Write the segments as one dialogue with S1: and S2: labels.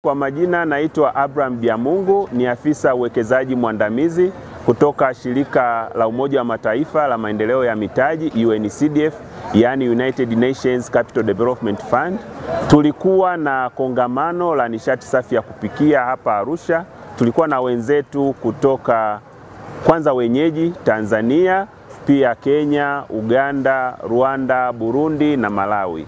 S1: Kwa majina naitwa Abraham Biamungu, ni afisa uwekezaji mwandamizi kutoka shirika la Umoja wa Mataifa la maendeleo ya mitaji UNCDF, yani United Nations Capital Development Fund. Tulikuwa na kongamano la nishati safi ya kupikia hapa Arusha. Tulikuwa na wenzetu kutoka kwanza wenyeji Tanzania, pia Kenya, Uganda, Rwanda, Burundi na Malawi.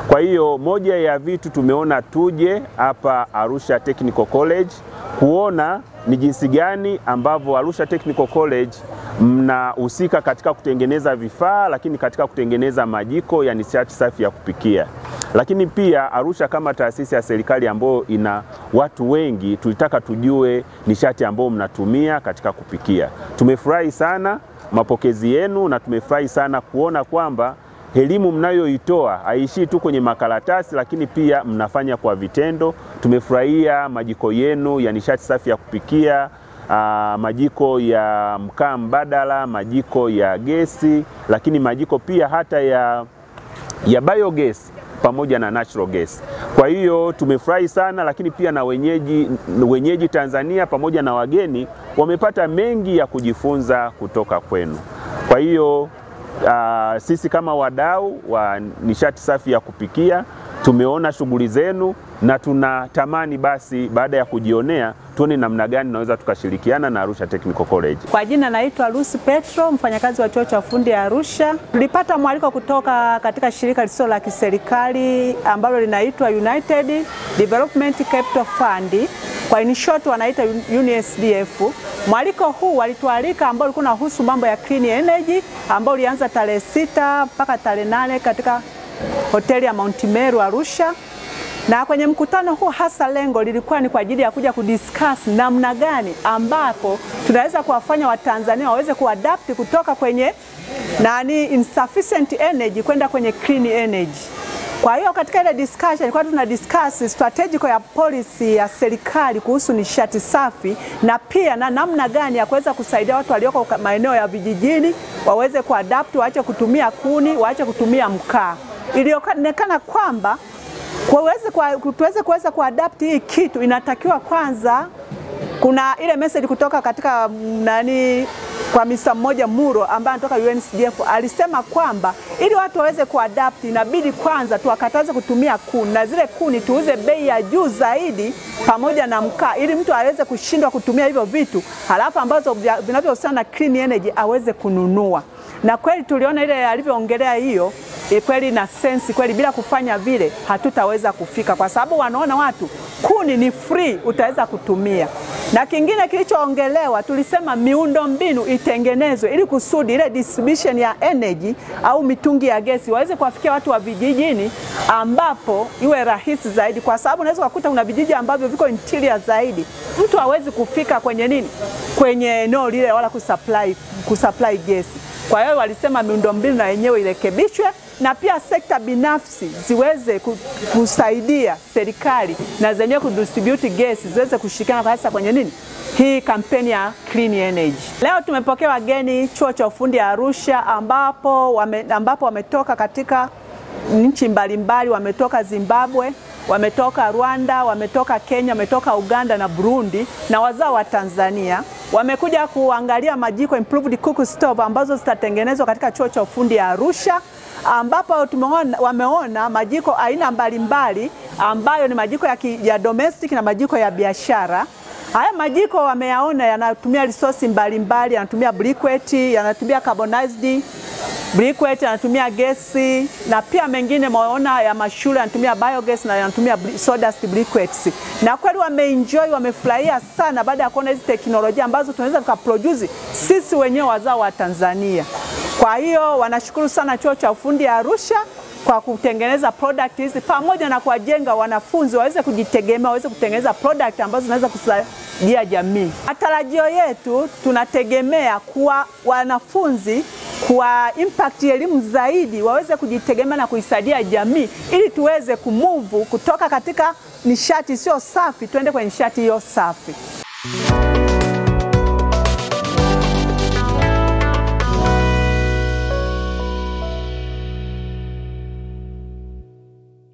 S1: Kwa hiyo moja ya vitu tumeona tuje hapa Arusha Technical College kuona ni jinsi gani ambavyo Arusha Technical College mnahusika katika kutengeneza vifaa, lakini katika kutengeneza majiko ya nishati safi ya kupikia. Lakini pia Arusha kama taasisi ya serikali ambayo ina watu wengi, tulitaka tujue nishati ambayo mnatumia katika kupikia. Tumefurahi sana mapokezi yenu na tumefurahi sana kuona kwamba elimu mnayoitoa haishii tu kwenye makaratasi, lakini pia mnafanya kwa vitendo. Tumefurahia majiko yenu ya nishati safi ya kupikia, majiko ya mkaa mbadala, majiko ya gesi, lakini majiko pia hata ya biogas pamoja na natural gas. Kwa hiyo tumefurahi sana, lakini pia na wenyeji Tanzania pamoja na wageni wamepata mengi ya kujifunza kutoka kwenu. Kwa hiyo sisi kama wadau wa nishati safi ya kupikia tumeona shughuli zenu na tunatamani basi baada ya kujionea tuone namna gani naweza tukashirikiana na Arusha Technical College.
S2: Kwa jina naitwa Lucy Petro, mfanyakazi wa chuo cha ufundi ya Arusha. Tulipata mwaliko kutoka katika shirika lisilo la kiserikali ambalo linaitwa United Development Capital Fund, kwa in short wanaita UNCDF. Mwaliko huu walitualika ambao ulikuwa unahusu mambo ya clean energy ambao ulianza tarehe 6 mpaka tarehe 8 katika hoteli ya Mount Meru Arusha. Na kwenye mkutano huu hasa lengo lilikuwa ni kwa ajili ya kuja kudiscuss namna gani ambapo tunaweza kuwafanya Watanzania waweze kuadapt kutoka kwenye insufficient energy kwenda kwenye clean energy. Kwa hiyo katika ile discussion ilikuwa tuna discuss strategic ya policy ya serikali kuhusu nishati safi na pia na namna gani ya kuweza kusaidia watu walioko maeneo ya vijijini waweze kuadapt, waache kutumia kuni, waache kutumia mkaa. Ilionekana kwamba tuweze kuweza kuadapt hii kitu inatakiwa kwanza kuna ile message kutoka katika kwa Mr. mmoja Muro ambaye anatoka UNCDF alisema kwamba ili watu waweze kuadapt inabidi kwanza tuwakataze kutumia kuni na zile kuni tuuze bei ya juu zaidi pamoja na mkaa ili mtu aweze kushindwa kutumia hivyo vitu halafu ambazo vinavyohusiana na clean energy aweze kununua. Na kweli tuliona ile alivyoongelea hiyo kweli na sense kweli, bila kufanya vile hatutaweza kufika kwa sababu wanaona watu kuni ni free utaweza kutumia. Na kingine kilichoongelewa tulisema miundombinu itengenezwe ili kusudi ile distribution ya energy au mitungi ya gesi waweze kuwafikia watu wa vijijini ambapo iwe rahisi zaidi, kwa sababu unaweza kukuta kuna vijiji ambavyo viko interior zaidi, mtu hawezi kufika kwenye kwenye eneo lile wala kusupply gesi. Kwa hiyo walisema miundombinu na yenyewe irekebishwe na pia sekta binafsi ziweze kusaidia serikali na zenyewe kudistribute gesi ziweze kushirikiana kwa hasa kwenye hii kampeni ya clean energy. Leo tumepokea wageni chuo cha ufundi Arusha ambapo wametoka katika nchi mbalimbali, wametoka Zimbabwe, wametoka Rwanda, wametoka Kenya, wametoka Uganda na Burundi na wazao wa Tanzania. Wamekuja kuangalia majiko improved cook stove ambazo zitatengenezwa katika chuo cha ufundi ya Arusha, ambapo wameona majiko aina mbalimbali ambayo ni majiko ya domestic na majiko ya biashara. Haya majiko wameyaona yanatumia resource mbalimbali, yanatumia briquette, yanatumia carbonized briquette, yanatumia gesi na pia mengine maona ya mashule yanatumia biogas na yanatumia sawdust briquettes. Na kweli wameenjoy, wamefurahia sana baada ya kuona hizi teknolojia ambazo tunaweza tukaproduce sisi wenyewe wazao wa Tanzania. Kwa hiyo wanashukuru sana chuo cha ufundi Arusha kwa kutengeneza product hizi pamoja na kuwajenga wanafunzi waweze kujitegemea, waweze kutengeneza product ambazo zinaweza kusaidia jamii. Matarajio yetu tunategemea kuwa wanafunzi kwa impact elimu zaidi waweze kujitegemea na kuisaidia jamii ili tuweze kumove kutoka katika nishati sio safi tuende kwenye nishati hiyo safi.